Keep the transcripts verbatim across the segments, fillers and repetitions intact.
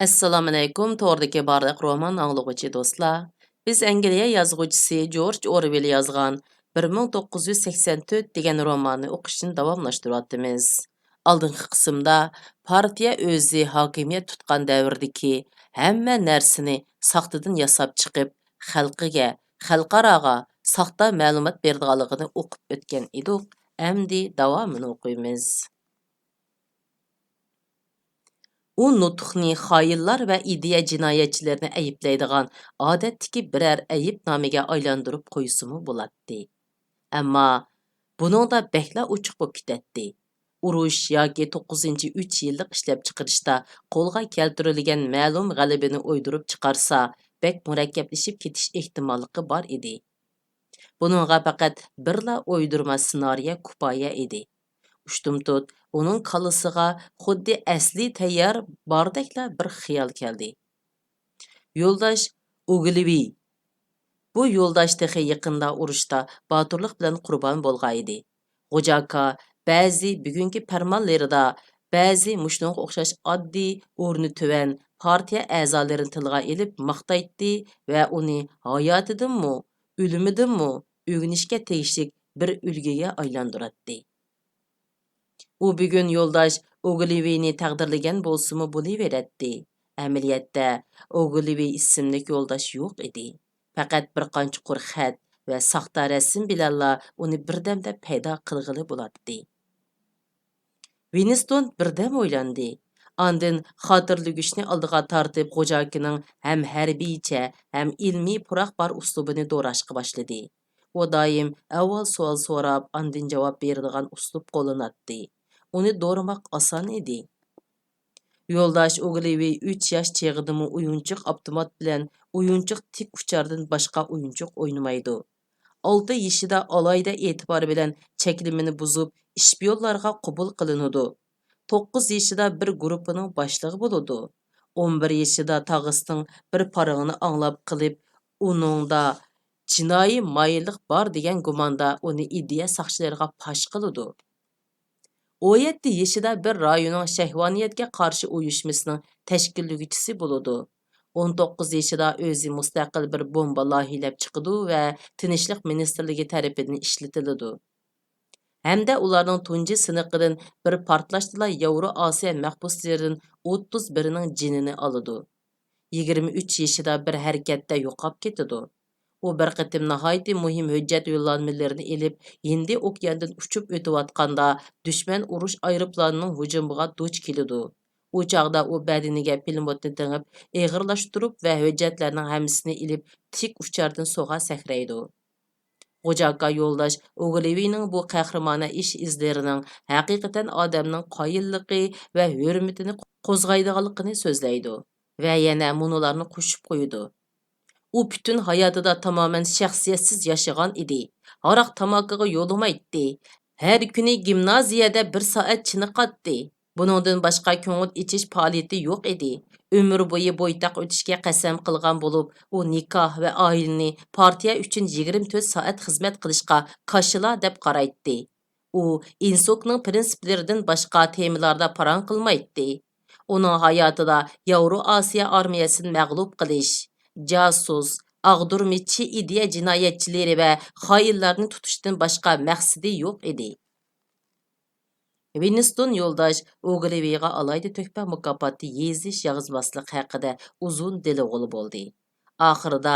ئەسسالامۇئەلەيكۇم، توردىكى بارلىق رومان ئاڭلىغۇچى دوستلار. بىز ئەنگلىيە يازغۇچىسى جورج ئورۋېل يازغان بىر مىڭ توققۇز يۈز سەكسەن تۆت دېگەن روماننى ئوقۇشنى داۋاملاشتۇرۇۋاتىمىز. ئالدىنقى قىسىمدا پارتىيە ئۆزى ھاكىمىيەت تۇتقان دەۋردىكى ھەممە نەرسىنى ساختىدىن ياساپ چىقىپ، خەلقىگە، خەلقئاراغا ساختا مەلۇمات بېرىدىغانلىقىنى ئوقۇپ ئۆتكەن ئىدۇق. ئەمدى داۋامىنى ئوقۇيمىز. ئۇ نۇتۇقنى خائىنلار ۋە ئىدىيە جىنايەتچىلىرىنى ئەيىبلەيدىغان ئادەتتىكى بىرەر ئەيىبنامىگە ئايلاندۇرۇپ قويسىمۇ بولاتتى. ئەمما بۇنىڭدا بەكلا ئوچۇق بولۇپ كېتەتتى. ئۇرۇش ياكى توققۇزىنچى ئۈچ يىللىق ئىشلەپچىقىرىشتا قولغا كەلتۈرۈلگەن مەلۇم غەلىبىنى ئويدۇرۇپ چىقارسا، بەك مۇرەككەپلىشىپ كېتىش ئېھتىماللىقى بار ئىدى. بۇنىڭغا پەقەت بىرلا ئويدۇرما سېنارىيە كۇپايە ئىدى. ئۇشتۇمتۇت ئۇنىڭ كاللىسىغا خۇددى ئەسلى تەييار باردەكلا بىر خىيال كەلدى. يولداش ئوگلىۋى. بۇ يولداش تېخى يېقىندا ئۇرۇشتا باتۇرلۇق بىلەن قۇربان بولغانىدى. غوجاكا بەزى بۈگۈنكى پەرمانلىرىدا بەزى مۇشۇنىڭغا ئوخشاش ئاددىي، ئورنى تۆۋەن پارتىيە ئەزالىرىنى تىلغا ئېلىپ ماختايتتى ۋە ئۇنى ھاياتىدىنمۇ، ئۆلۈمىدىنمۇ ئۆگىنىشكە تېگىشلىك بىر ئۈلگىگە ئايلاندۇراتتى. ئۇ بۈگۈن يولداش ئوگلىۋىنى تەقدىرلىگەن بولسىمۇ بولۇۋېرەتتى. ئەمەلىيەتتە، ئوگلىۋى ئىسىملىك يولداش يوق ئىدى. پەقەت بىر قانچە قۇر خەت ۋە ساختا رەسىم بىلەنلا ئۇنى بىردەمدە پەيدا قىلغىلى بولاتتى. ۋىنستون بىردەم ئويلاندى. ئاندىن خاتىرىلىگۈچنى ئالدىغا تارتىپ، غوجاكىنىڭ ھەم ھەربىيچە، ھەم ئىلمىي پۇراق بار ئۇسلۇبىنى دوراشقا باشلىدى. ئۇ دائىم ئاۋۋال سوئال سوراپ، ئاندىن جاۋاب بېرىدىغان ئۇسلۇب قوللىناتتى. ئۇنى دورىماق ئاسان ئىدى. يولداش ئوگلىۋى ئۈچ ياش چېغىدىمۇ ئويۇنچۇق ئاپتومات بىلەن ئويۇنچۇق تىك ئۇچاردىن باشقا ئويۇنچۇق ئوينىمايدۇ. ئالتە يېشىدا ئالاھىدە ئېتىبار بىلەن چەكلىمىنى بۇزۇپ، ئىشپىيونلارغا قوبۇل قىلىنىدۇ. توققۇز يېشىدا بىر گۇرۇپپىنىڭ باشلىقى بولىدۇ. ئون بىر يېشىدا تاغىسىنىڭ بىر پارىڭىنى ئاڭلاپ قېلىپ، ئۇنىڭدا جىنايى مايىللىق بار دېگەن گۇماندا ئۇنى ئىدىيە ساقچىلىرىغا پاش قىلىدۇ. ئون يەتتە يېشىدا بىر رايوننىڭ شەھۋانىيەتكە قارشى ئۇيۇشمىسىنىڭ تەشكىللىگۈچىسى بولىدۇ. ئون توققۇز يېشىدا ئۆزى مۇستەقىل بىر بومبا لايىھىلەپ چىقىدۇ ۋە تىنچلىق مىنىستىرلىكى تەرىپىدىن ئىشلىتىلىدۇ. ھەمدە ئۇلارنىڭ تۇنجى سىنىقىدىن بىر پارتلاشتىلا ياۋرو ئاسىيا مەھبۇسلىرىدىن ئوتتۇز بىرىنىڭ جېنىنى ئالىدۇ. يىگىرمە ئۈچ يېشىدا بىر ھەرىكەتتە يوقاپ كېتىدۇ. ئۇ بىر قېتىم ناھايىتى مۇھىم ھۆججەت يوللانمىلىرىنى ئېلىپ، ھىندى ئوكياندىن ئۇچۇپ ئۆتۈۋاتقاندا، دۈشمەن ئۇرۇش ئايروپىلانىنىڭ ھۇجۇمىغا دۇچ كېلىدۇ. ئۇ چاغدا ئۇ بەدىنىگە پىلىموتنى تېڭىپ، ئېغىرلاشتۇرۇپ ۋە ھۆججەتلەرنىڭ ھەممىسىنى ئېلىپ، تىك ئۇچاردىن سۇغا سەكرەيدۇ. غوجاكا يولداش ئوگلىۋىنىڭ بۇ قەھرىمانە ئىش ئىزلىرىنىڭ ھەقىقەتەن ئادەمنىڭ قايىللىقى ۋە ھۆرمىتىنى قوزغايدىغانلىقىنى سۆزلەيدۇ ۋە يەنە مۇنۇلارنى قوشۇپ قويىدۇ: ئۇ پۈتۈن ھاياتىدا تامامەن شەخسىيەتسىز ياشىغان ئىدى. ھاراق تاماكىغا يولىمايتتى. ھەر كۈنى گىمنازىيەدە بىر سائەت چېنىقاتتى. بۇنىڭدىن باشقا كۆڭۈل ئېچىش پائالىيىتى يوق ئىدى. ئۆمۈر بويى بويتاق ئۆتۈشكە قەسەم قىلغان بولۇپ، ئۇ نىكاھ ۋە ئائىلىنى پارتىيە ئۈچۈن يىگىرمە تۆت سائەت خىزمەت قىلىشقا كاشىلا دەپ قارايتتى. ئۇ ئىنسوكنىڭ پىرىنسىپلىرىدىن باشقا تېمىلاردا پاراڭ قىلمايتتى. ئۇنىڭ ھاياتىدا ياۋرو ئاسىيا ئارمىيەسىنى مەغلۇپ قىلىش، جاسۇس، ئاغدۇرمىچى ئىدىيە جىنايەتچىلىرى ۋە خائىنلارنى تۇتۇشتىن باشقا مەقسىتى يوق ئىدى. ۋىنستون يولداش ئوگلىۋىغا ئالاھىدە تۆھپە مۇكاپاتى يېزىش يازماسلىق ھەققىدە ئۇزۇن دېلىغۇل بولدى. ئاخىرىدا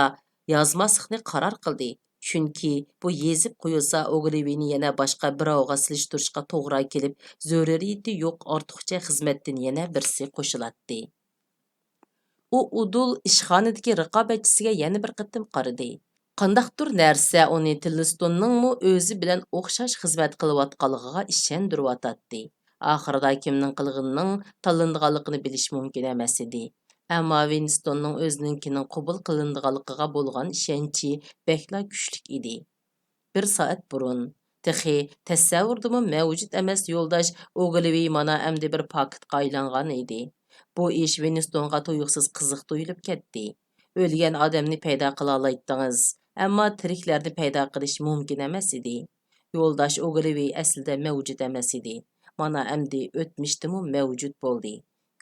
يازماسلىقنى قارار قىلدى، چۈنكى بۇ يېزىپ قويۇلسا، ئوگلىۋىنى يەنە باشقا بىراۋغا سېلىشتۇرۇشقا توغرا كېلىپ، زۆرۈرىيىتى يوق ئارتۇقچە خىزمەتتىن يەنە بىرسى قوشۇلاتتى. ئۇ ئۇدۇل ئىشخانىدىكى رىقابەتچىسىگە يەنە بىر قېتىم قارىدى. قانداقتۇر نەرسە ئۇنى تىلستوننىڭمۇ ئۆزى بىلەن ئوخشاش خىزمەت قىلىۋاتقانلىقىغا ئىشەندۈرۈۋاتاتتى. ئاخىرىدا كىمنىڭ قىلغىنىنىڭ تاللىنىدىغانلىقىنى بىلىش مۇمكىن ئەمەس ئىدى. ئەمما ۋىنستوننىڭ ئۆزىنىڭكىنىڭ قوبۇل قىلىنىدىغانلىقىغا بولغان ئىشەنچى بەكلا كۈچلۈك ئىدى. بىر سائەت بۇرۇن، تېخى تەسەۋۋۇردىمۇ مەۋجۇت ئەمەس يولداش ئوگلىۋى مانا ئەمدى بىر پاكىتقا ئايلانغان ئىدى. بۇ ئىش ۋىنستونغا تۇيۇقسىز قىزىق تۇيۇلۇپ كەتتى. ئۆلگەن ئادەمنى پەيدا قىلالايتتىڭىز، ئەمما تىرىكلەرنى پەيدا قىلىش مۇمكىن ئەمەس ئىدى. يولداش ئوگلىۋى ئەسلىدە مەۋجۇت ئەمەس ئىدى. مانا ئەمدى ئۆتمۈشتىمۇ مەۋجۇت بولدى.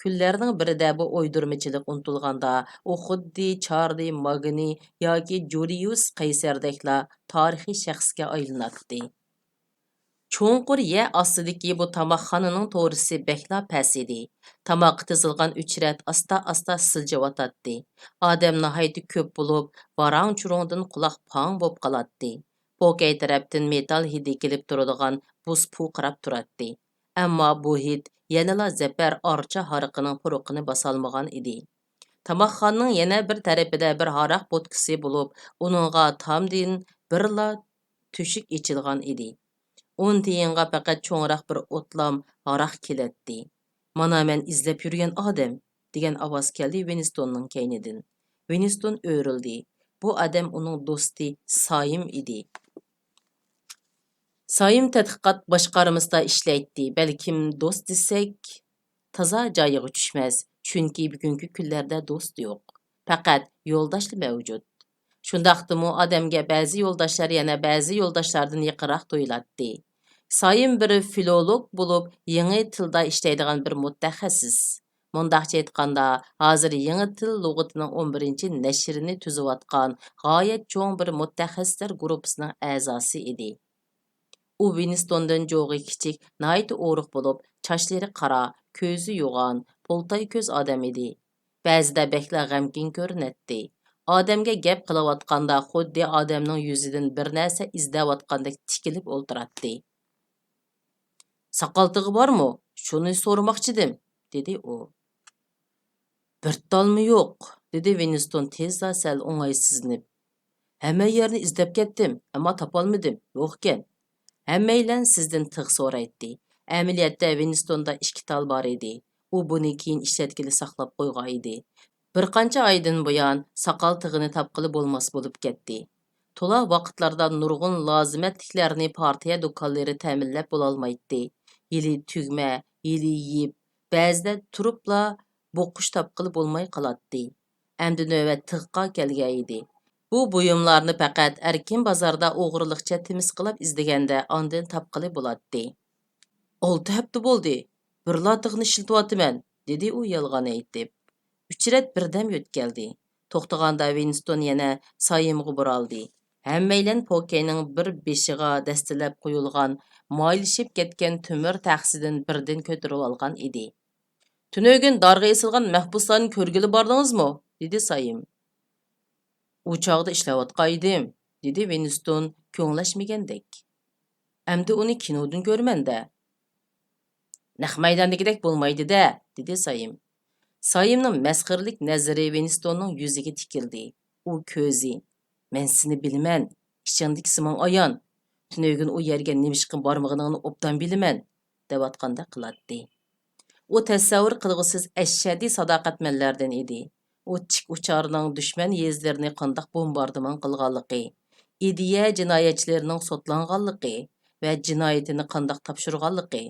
كۈنلەرنىڭ بىرىدە بۇ ئويدۇرمىچىلىق ئۇنتۇلغاندا، ئۇ خۇددى چارلى ماگنى ياكى جۇلىيۇس قەيسەردەكلا تارىخىي شەخسكە ئايلىناتتى. چوڭقۇر يەر ئاستىدىكى بۇ تاماقخانىنىڭ تورىسى بەكلا پەس ئىدى. تاماققا تىزىلغان ئۆچرەت ئاستا-ئاستا سىلجىۋاتاتتى. ئادەم ناھايىتى كۆپ بولۇپ، ۋاراڭ-چۇرۇڭدىن قۇلاق پاڭ بوپ قالاتتى. پوكەي تەرەپتىن مېتال ھىدى كېلىپ تۇرىدىغان بۇس پۇرقىراپ تۇراتتى. ئەمما بۇ ھىد يەنىلا زەپەر ئارچا ھارىقىنىڭ پۇرىقىنى باسالمىغان ئىدى. تاماقخانىنىڭ يەنە بىر تەرىپىدە بىر ھاراق بوتكىسى بولۇپ، ئۇنىڭغا تامدىن بىرلا تۆشۈك ئېچىلغان ئىدى. ئۇنىڭ تېيىنغا پەقەت چوڭراق بىر ئوتلام ھاراق كېلەتتى. «مانا مەن ئىزدەپ يۈرگەن ئادەم!» دېگەن ئاۋاز كەلدى ۋىنستوننىڭ كەينىدىن. ۋىنستون ئۆرۈلدى. بۇ ئادەم ئۇنىڭ دوستى سايىم ئىدى. سايىم تەتقىقات باشقارمىسىدا ئىشلەيتتى. بەلكىم دوست دېسەك، تازا جايىغا چۈشمەس، چۈنكى بۈگۈنكى كۈنلەردە دوست يوق، پەقەت يولداشلا مەۋجۇت. شۇنداقتىمۇ ئادەمگە بەزى يولداشلار يەنە بەزى يولداشلاردىن يېقىنراق تۇيۇلاتتى. سايىم بىر فىلولوگ بولۇپ، يېڭى تىلدا ئىشلەيدىغان بىر مۇتەخەسسىس. مۇنداقچە ئېيتقاندا، ھازىر يېڭى تىل لۇغىتىنىڭ ئون بىرىنچى نەشرىنى تۈزۈۋاتقان غايەت چوڭ بىر مۇتەخەسسىسلەر گۇرۇپپىسىنىڭ ئەزاسى ئىدى. ئۇ ۋىنستوندىن جوغى كىچىك، ناھايىتى ئورۇق بولۇپ، چاچلىرى قارا، كۆزى يوغان، پولتاي كۆز ئادەم ئىدى. بەزىدە بەكلا غەمكىن كۆرۈنەتتى. ئادەمگە گەپ قىلىۋاتقاندا خۇددى ئادەمنىڭ يۈزىدىن بىر نەرسە ئىزدەۋاتقاندەك تىكىلىپ ئولتۇراتتى. «ساقال تىغى بارمۇ؟ شۇنى سورىماقچىدىم»، دېدى ئۇ. «بىر تالمۇ يوق»، دېدى ۋىنستون تېزلا سەل ئوڭايسىزلىنىپ. «ھەممە يەرنى ئىزدەپ كەتتىم، ئەمما تاپالمىدىم، يوقكەن.» ھەممەيلەن سىزدىن تىغ سورايتتى. ئەمەلىيەتتە ۋىنستوندا ئىككى تال بار ئىدى. ئۇ بۇنى كېيىن ئىشلەتكىلى ساقلاپ قويغان ئىدى. بىر قانچە ئايدىن بۇيان ساقال تىغىنى تاپقىلى بولماس بولۇپ كەتتى. تولا ۋاقىتلاردا نۇرغۇن لازىمەتلىكلەرنى پارتىيە دۇكانلىرى تەمىنلەپ بولالمايتتى. ھېلى تۈگمە، ھېلى يىپ، بەزىدە تۇرۇپلا بوققۇچ تاپقىلى بولماي قالاتتى. ئەمدى نۆۋەت تىغقا كەلگەن ئىدى. بۇ بۇيۇملارنى پەقەت ئەركىن بازاردا ئوغرىلىقچە تىمىسقىلاپ ئىزدىگەندە ئاندىن تاپقىلى بولاتتى. «ئالتە ھەپتە بولدى، بىرلا تىغنى ئىشلىتىۋاتىمەن»، دېدى ئۇ يالغان ئېيتىپ. ئۆچرەت بىردەم يۆتكەلدى. توختىغاندا ۋىنستون يەنە سايىمغا بۇرالدى. ھەممەيلەن پوكەينىڭ بىر بېشىغا دەستىلەپ قويۇلغان، مايلىشىپ كەتكەن تۆمۈر تەخسىدىن بىردىن كۆتۈرۈۋالغان ئىدى. «تۈنۈگۈن دارغا ئېسىلغان مەھبۇسلارنى كۆرگىلى باردىڭىزمۇ؟» دېدى سايىم. «ئۇ چاغدا ئىشلەۋاتقان ئىدىم»، دېدى ۋىنستون كۆڭلەشمىگەندەك. «ئەمدى ئۇنى كىنودىن كۆرىمەن-دە.» «نەق مەيداندىكىدەك بولمايدۇ-دە»، دېدى سايىم. سايىمنىڭ مەسخىرىلىك نەزىرى ۋىنستوننىڭ يۈزىگە تىكىلدى. ئۇ كۆزى، «مەن سېنى بىلىمەن، ئىچىڭدىكىسى ماڭا ئايان. تۈنۈگۈن ئۇ يەرگە نېمىشقا بارمىغىنىڭنى ئوبدان بىلىمەن» دەۋاتقاندەك قىلاتتى. ئۇ تەسەۋۋۇر قىلغۇسىز ئەشەددىي ساداقەتمەنلەردىن ئىدى. ئۇ چىك ئۇچارنىڭ دۈشمەن يېزىلىرىنى قانداق بومباردىمان قىلغانلىقى، ئىدىيە جىنايەتچىلىرىنىڭ سوتلانغانلىقى ۋە جىنايىتىنى قانداق تاپشۇرغانلىقى،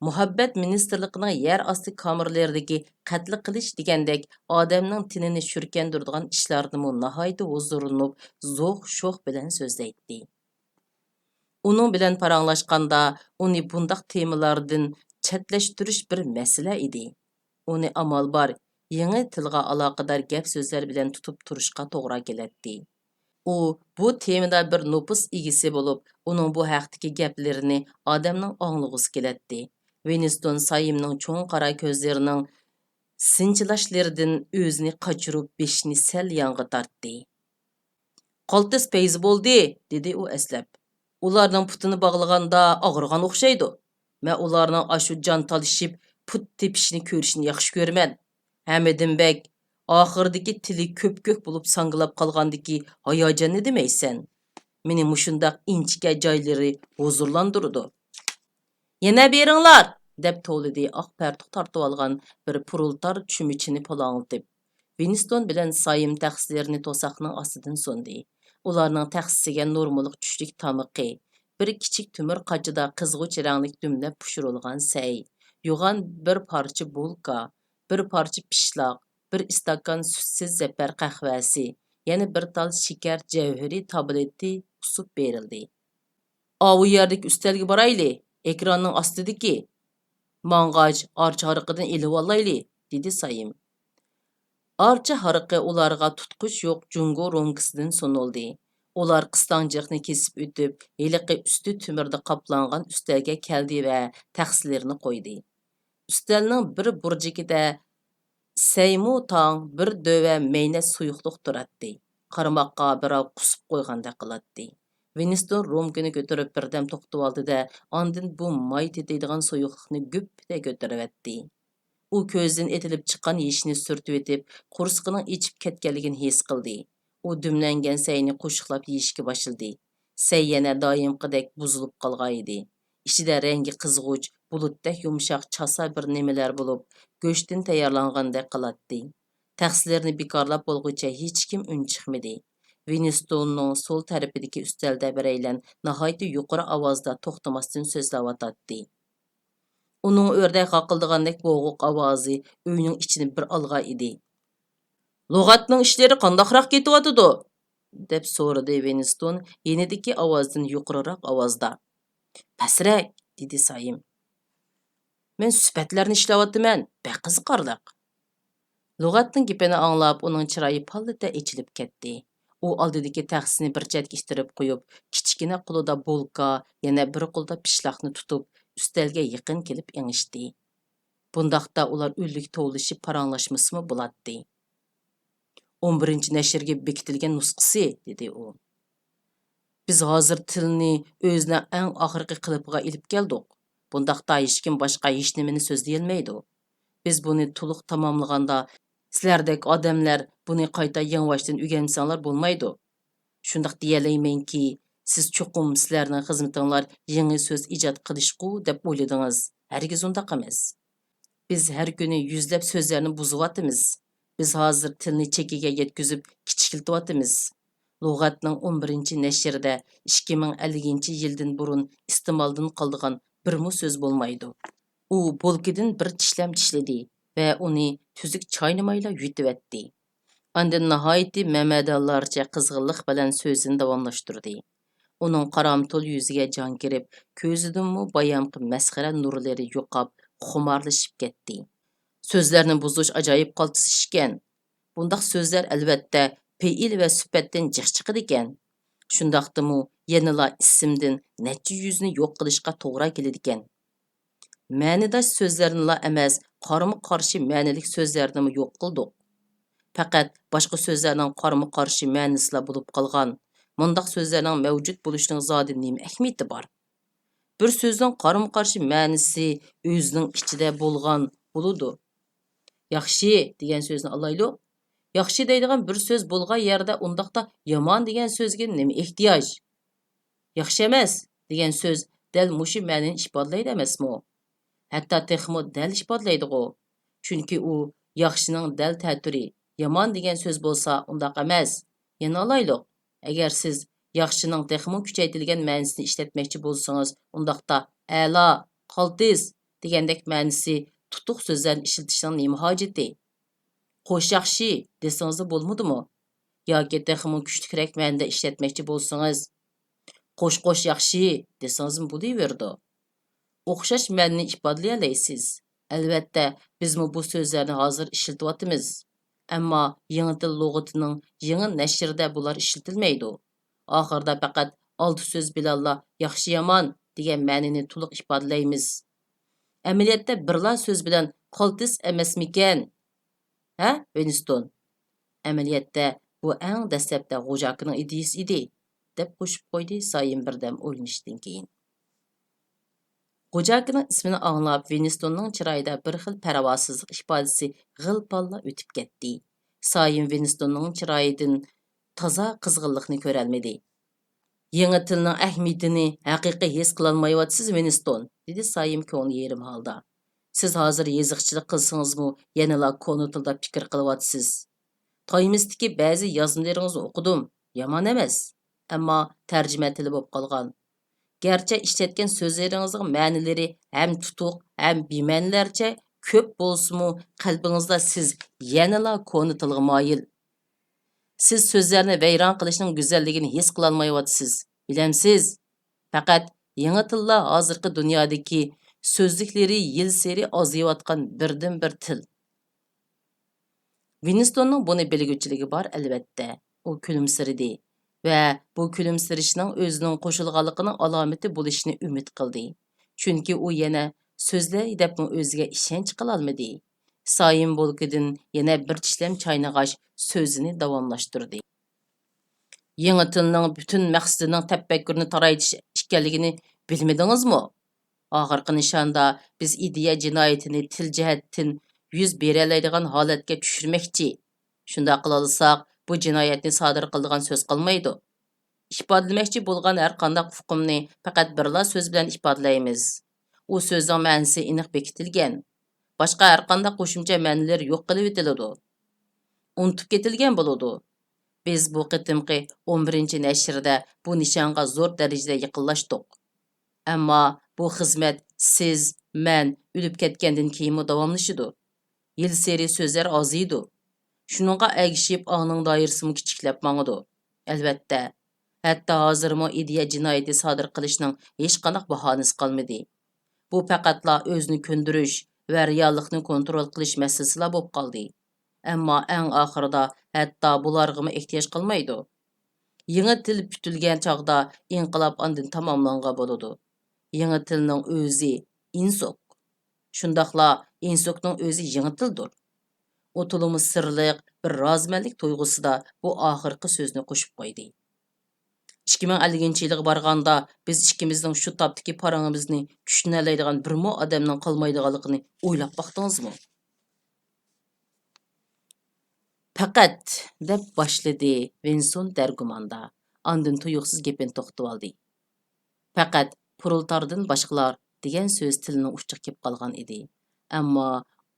مۇھەببەت مىنىستىرلىقىنىڭ يەر ئاستى كامېرلىرىدىكى قەتل قىلىش دېگەندەك ئادەمنىڭ تېنىنى شۈركەندۈرىدىغان ئىشلاردىنمۇ ناھايىتى ھۇزۇرلىنىپ، زوق-شوخ بىلەن سۆزلەيتتى. ئۇنىڭ بىلەن پاراڭلاشقاندا، ئۇنى بۇنداق تېمىلاردىن چەتلەشتۈرۈش بىر مەسىلە ئىدى. ئۇنى ئامال بار يېڭى تىلغا ئالاقىدار گەپ-سۆزلەر بىلەن تۇتۇپ تۇرۇشقا توغرا كېلەتتى. ئۇ بۇ تېمىدا بىر نوپۇس ئىگىسى بولۇپ، ئۇنىڭ بۇ ھەقتىكى گەپلىرىنى ئادەمنىڭ ئاڭلىغۇسى كېلەتتى. ۋىنستون سايىمنىڭ چوڭ قارا كۆزلىرىنىڭ سىنچىلاشلىرىدىن ئۆزىنى قاچۇرۇپ، بېشىنى سەل يانغا تارتتى. «قالتىس پەيزى بولدى»، دېدى ئۇ ئەسلەپ. «ئۇلارنىڭ پۇتىنى باغلىغاندا ئاغرىغان ئوخشايدۇ. مەن ئۇلارنىڭ ئاشۇ جان تالىشىپ، پۇت تېپىشىنى كۆرۈشىنى ياخشى كۆرىمەن. ھەمىدىن بەگ، ئاخىرىدىكى تىلى كۆپكۆك بولۇپ ساڭگىلاپ قالغاندىكى ھاياجاننى دېمەيسەن. مېنى مۇشۇنداق ئىنچىكە جايلىرى ھۇزۇرلاندۇرىدۇ.» «يەنە بېرىڭلار!» دەپ توۋلىدى ئاق پەرتۇق تارتىۋالغان بىر پۇرۇلتار چۈمۈچىنى پۇلاڭلىتىپ. ۋىنستون بىلەن سايىم تەخسىلىرىنى توساقنىڭ ئاستىدىن سۇندى. ئۇلارنىڭ تەخسىسىگە نورمىلىق چۈشلۈك تامىقى، بىر كىچىك تۆمۈر قاچىدا قىزغۇچ رەڭلىك دۈملەپ پىشۇرۇلغان سەي، يوغان بىر پارچە بولكا، بىر پارچە پىشلاق، بىر ئىستاكان سۈتسىز زەپەر قەھۋەسى، يەنە بىر تال شېكەر جەۋھىرى تابلېتى قۇسۇپ بېرىلدى. «ئاۋۇ يەردىكى ئۈستەلگە بارايلى، ئېكراننىڭ ئاستىدىكى. ماڭغاچ ئارچا ھارىقىدىن ئېلىۋالايلى» دېدى سايىم. ئارچا ھارىقى ئۇلارغا تۇتقۇچ يوق جۇڭگو رومكىسىدىن سۇنۇلدى. ئۇلار قىستاڭچىلىقنى كېسىپ ئۆتۈپ، ھېلىقى ئۈستى تۆمۈردە قاپلانغان ئۈستەلگە كەلدى ۋە تەخسىلىرىنى قويدى. ئۈستەلنىڭ بىر بۇرجىكىدە سەيمۇ تاڭ بىر دۆۋە مەينەت سۇيۇقلۇق تۇراتتى. قارىماققا بىراۋ قۇسۇپ قويغاندەك قىلاتتى. ۋىنستون رومكىنى كۆتۈرۈپ بىردەم توختىۋالدى-دە، ئاندىن بۇ ماي تېتىيدىغان سۇيۇقلۇقنى گۈپپىدە كۆتۈرۈۋەتتى. ئۇ كۆزىدىن ئېتىلىپ چىققان يېشىنى سۈرتۈۋېتىپ، قورسىقىنىڭ ئېچىپ كەتكەنلىكىنى ھېس قىلدى. ئۇ دۈملەنگەن سەينى قوشۇقلاپ يېيىشكە باشلىدى. سەي يەنە دائىمقىدەك بۇزۇلۇپ قالغانىدى. ئىچىدە رەڭگى قىزغۇچ، بۇلۇتتەك يۇمشاق چاسا بىر نېمىلەر بولۇپ، گۆشتىن تەييارلانغاندەك قىلاتتى. تەخسىلىرىنى بىكارلاپ بولغۇچە ھېچكىم ئۈن چىقمىدى. ۋىنستوننىڭ سول تەرىپىدىكى ئۈستەلدە بىرەيلەن ناھايىتى يۇقىرى ئاۋازدا توختىماستىن سۆزلەۋاتاتتى. ئۇنىڭ ئۆردەك غاقىلدىغاندەك بوغۇق ئاۋازى ئۆينىڭ ئىچىنى بىر ئالغان ئىدى. «لۇغەتنىڭ ئىشلىرى قانداقراق كېتىۋاتىدۇ؟» دەپ سورىدى ۋىنستون يېنىدىكى ئاۋازدىن يۇقىرىراق ئاۋازدا. «پەسرەك!» دېدى سايىم. «مەن سۈپەتلەرنى ئىشلەۋاتىمەن، بەك قىزىقارلىق.» لۇغەتنىڭ گېپىنى ئاڭلاپ، ئۇنىڭ چىرايى پاللىتە ئېچىلىپ كەتتى. ئۇ ئالدىدىكى تەخسىنى بىر چەتكە ئىتتىرىپ قويۇپ، كىچىككىنە قولىدا بولكا، يەنە بىر قولىدا پىشلاقنى تۇتۇپ، ئۈستەلگە يېقىن كېلىپ ئېڭىشتى. بۇنداقتا ئۇلار ئۈنلۈك توۋلىشىپ پاراڭلاشمىسىمۇ بولاتتى. «ئون بىرىنچى نەشرگە بېكىتىلگەن نۇسخىسى»، دېدى ئۇ. «بىز ھازىر تىلنى ئۆزىنىڭ ئەڭ ئاخىرقى قېلىپىغا ئېلىپ كەلدۇق. بۇنداقتا ھېچكىم باشقا ھېچنېمىنى سۆزلىيەلمەيدۇ. بىز بۇنى تولۇق تاماملىغاندا، سىلەردەك ئادەملەر بۇنى قايتا يېڭىباشتىن ئۆگەنسەڭلار بولمايدۇ. شۇنداق دېيەلەيمەنكى، سىز چوقۇم سىلەرنىڭ خىزمىتىڭلار يېڭى سۆز ئىجاد قىلىشقۇ دەپ ئويلىدىڭىز. ھەرگىز ئۇنداق ئەمەس. بىز ھەر كۈنى يۈزلەپ سۆزلەرنى بۇزۇۋاتىمىز. بىز ھازىر تىلنى چېكىگە يەتكۈزۈپ كىچىكلىتىۋاتىمىز. لۇغەتنىڭ ئون بىرىنچى نەشرىدە ئىككى مىڭ ئەللىكىنچى يىلدىن بۇرۇن ئىستېمالدىن قالىدىغان بىرمۇ سۆز بولمايدۇ.» ئۇ بولكىدىن بىر چىشلەم چىشلىدى ۋە ئۇنى تۈزۈك چاينىمايلا يۇتۇۋەتتى. ئاندىن ناھايىتى مەمەدانلارچە قىزغىنلىق بىلەن سۆزىنى داۋاملاشتۇردى. ئۇنىڭ قارامتۇل يۈزىگە جان كىرىپ، كۆزىدىنمۇ بايامقى مەسخىرە نۇرلىرى يوقاپ، خۇمارلىشىپ كەتتى. «سۆزلەرنى بۇزۇش ئاجايىپ قالتىس ئىشكەن. بۇنداق سۆزلەر، ئەلۋەتتە، پېئىل ۋە سۈپەتتىن جىق چىقىدىكەن. شۇنداقتىمۇ يەنىلا ئىسىمدىن نەچچە يۈزنى يوق قىلىشقا توغرا كېلىدىكەن. مەنىداش سۆزلەرنىلا ئەمەس، قارىمۇ قارشى مەنىلىك سۆزلەرنىمۇ يوق قىلدۇق. پەقەت باشقا سۆزلەرنىڭ قارىمۇ قارشى مەنىسىلا بولۇپ قالغان. مۇنداق سۆزلەرنىڭ مەۋجۇت بولۇشىنىڭ زادى نېمە ئەھمىيىتى بار؟ بىر سۆزنىڭ قارىمۇ قارشى مەنىسى ئۆزىنىڭ ئىچىدە بولغان بولىدۇ.» «ياخشى» دېگەن سۆزنى ئالايلۇق. ياخشى دەيدىغان بىر سۆز بولغان يەردە ئۇنداقتا يامان دېگەن سۆزگە نېمە ئېھتىياج؟ «ياخشى ئەمەس» دېگەن سۆز دەل مۇشۇ مەنىنى ئىپادىلەيدۇ ئەمەسمۇ؟ ھەتتا تېخىمۇ دەل ئىپادىلەيدىغۇ. چۈنكى ئۇ ياخشىنىڭ دەل تەتۈرى، يامان دېگەن سۆز بولسا ئۇنداق ئەمەس. يەنە ئالايلۇق، ئەگەر سىز ياخشىنىڭ تېخىمۇ كۈچەيتىلگەن مەنىسىنى ئىشلەتمەكچى بولسىڭىز، ئۇنداقتا ئەلا، قالتىس دېگەندەك مەنىسى تۇتۇق سۆزلەرنى ئىشلىتىشنىڭ نېمە ھاجىتى؟ «قوش ياخشى» دېسىڭىزلا بولمىدىمۇ؟ ياكى تېخىمۇ كۈچلۈكرەك مەنىدە ئىشلەتمەكچى بولسىڭىز، «قوش قوش ياخشى» دېسىڭىزمۇ بولۇۋېرىدۇ. ئوخشاش مەنىنى ئىپادىلىيەلەيسىز. ئەلۋەتتە، بىزمۇ بۇ سۆزلەرنى ھازىر ئىشلىتىۋاتىمىز. ئەمما يېڭى تىل لۇغىتىنىڭ يېڭى نەشرىدە بۇلار ئىشلىتىلمەيدۇ. ئاخىرىدا پەقەت ئالتە سۆز بىلەنلا «ياخشى-يامان» دېگەن مەنىنى تولۇق ئىپادىلەيمىز. ئەمەلىيەتتە بىرلا سۆز بىلەن «قالتىس ئەمەسمىكەن؟ ھە، ۋىنستون؟» «ئەمەلىيەتتە بۇ ئەڭ دەسلەپتە غوجاكىنىڭ ئىدىيىسى ئىدى»، دەپ قوشۇپ قويدى سايىم بىردەم ئويلىنىشتىن كېيىن. غوجاكىنىڭ ئىسمىنى ئاڭلاپ، ۋىنستوننىڭ چىرايىدا بىر خىل پەرۋاسىزلىق ئىپادىسى غىل-پاللا ئۆتۈپ كەتتى. سايىم ۋىنستوننىڭ چىرايىدىن تازا قىزغىنلىقنى كۆرەلمىدى. «يېڭى تىلنىڭ ئەھمىيىتىنى ھەقىقىي ھېس قىلالمايۋاتىسىز، ۋىنستون»، دېدى سايىم كۆڭلى يېرىم ھالدا. «سىز ھازىر يېزىقچىلىق قىلسىڭىزمۇ يەنىلا كونا تىلدا پىكىر قىلىۋاتىسىز. تايمستىكى بەزى يازمىلىرىڭىزنى ئوقۇدۇم، يامان ئەمەس، ئەمما تەرجىمە تىلى بولۇپ قالغان. گەرچە ئىشلەتكەن سۆزلىرىڭىزنىڭ مەنىلىرى ھەم تۇتۇق، ھەم بىمەنىلەرچە كۆپ بولسىمۇ، قەلبىڭىزدە سىز يەنىلا كونا تىلغا مايىل. سىز سۆزلەرنى ۋەيران قىلىشنىڭ گۈزەللىكىنى ھېس قىلالمايۋاتىسىز، بىلەمسىز؟ پەقەت يېڭى تىللا ھازىرقى دۇنيادىكى سۆزلۈكلىرى يىلسېرى ئازىيىۋاتقان بىردىنبىر تىل.» ۋىنستوننىڭ بۇنى بىلگۈچىلىكى بار، ئەلۋەتتە. ئۇ كۈلۈمسىرىدى ۋە بۇ كۈلۈمسىرىشنىڭ ئۆزىنىڭ قوشۇلغانلىقىنىڭ ئالامىتى بولۇشىنى ئۈمىد قىلدى. چۈنكى ئۇ يەنە سۆزلەي دەپمۇ ئۆزىگە ئىشەنچ قىلالمىدى. سايىم بولكىدىن يەنە بىر چىشلەم چاينىغاچ، سۆزىنى داۋاملاشتۇردى. يېڭى تىلنىڭ پۈتۈن مەقسىتىنىڭ تەپەككۇرنى تارايتىش ئىكەنلىكىنى بىلمىدىڭىزمۇ؟ ئاخىرقى نىشاندا بىز ئىدىيە جىنايىتىنى تىل جەھەتتىن يۈز بېرەلەيدىغان ھالەتكە چۈشۈرمەكچى. شۇنداق قىلالىساق، بۇ جىنايەتنى سادىر قىلىدىغان سۆز قالمايدۇ. ئىپادىلىمەكچى بولغان ھەر قانداق ئۇقۇمنى پەقەت بىرلا سۆز بىلەن ئىپادىلەيمىز. ئۇ سۆزنىڭ مەنىسى ئېنىق بېكىتىلگەن. باشقا ھەر قانداق قوشۇمچە مەنىلىرى يوق قىلىۋېتىلىدۇ. ئۇنتۇپ كېتىلگەن بولىدۇ. بىز بۇ قېتىمقى ئون بىرىنچى نەشرىدە بۇ نىشانغا زور دەرىجىدە يېقىنلاشتۇق. ئەمما بۇ خىزمەت سىز، مەن ئۆلۈپ كەتكەندىن كېيىنمۇ داۋاملىشىدۇ. يىلسېرى سۆزلەر ئازىيىدۇ. شۇنىڭغا ئەگىشىپ ئاڭنىڭ دائىرىسىمۇ كىچىكلەپ ماڭىدۇ. ئەلۋەتتە، ھەتتا ھازىرمۇ ئىدىيە جىنايىتى سادىر قىلىشنىڭ ھېچقانداق باھانىسى قالمىدى. بۇ پەقەتلا ئۆزىنى كۆندۈرۈش ۋە رېئاللىقنى كونترول قىلىش مەسىلىسىلا بولۇپ قالدى. ئەمما ئەڭ ئاخىرىدا ھەتتا بۇلارغىمۇ ئېھتىياج قالمايدۇ. يېڭى تىل پۈتۈلگەن چاغدا ئىنقىلاب ئاندىن تاماملانغان بولىدۇ. يېڭى تىلنىڭ ئۆزى ئىنسوك. شۇنداقلا ئىنسوكنىڭ ئۆزى يېڭى تىلدۇر. ئۇ تولىمۇ سىرلىق، بىر رازىمەنلىك تۇيغۇسىدا بۇ ئاخىرقى سۆزنى قوشۇپ قويدى. ئىككى مىڭ ئەللىكىنچى يىلغا بارغاندا، بىز ئىككىمىزنىڭ شۇ تاپتىكى پاراڭىمىزنى چۈشىنەلەيدىغان بىرمۇ ئادەمنىڭ قالمايدىغانلىقىنى ئويلاپ باقتىڭىزمۇ؟ پەقەت، دەپ باشلىدى ۋىنسون دەرگۇماندا، ئاندىن تۇيۇقسىز گېپىنى توختىتىۋالدى. پەقەت پرولېتاردىن باشقىلار دېگەن سۆز تىلىنىڭ ئۇچىغا كېلىپ قالغان ئىدى. ئەمما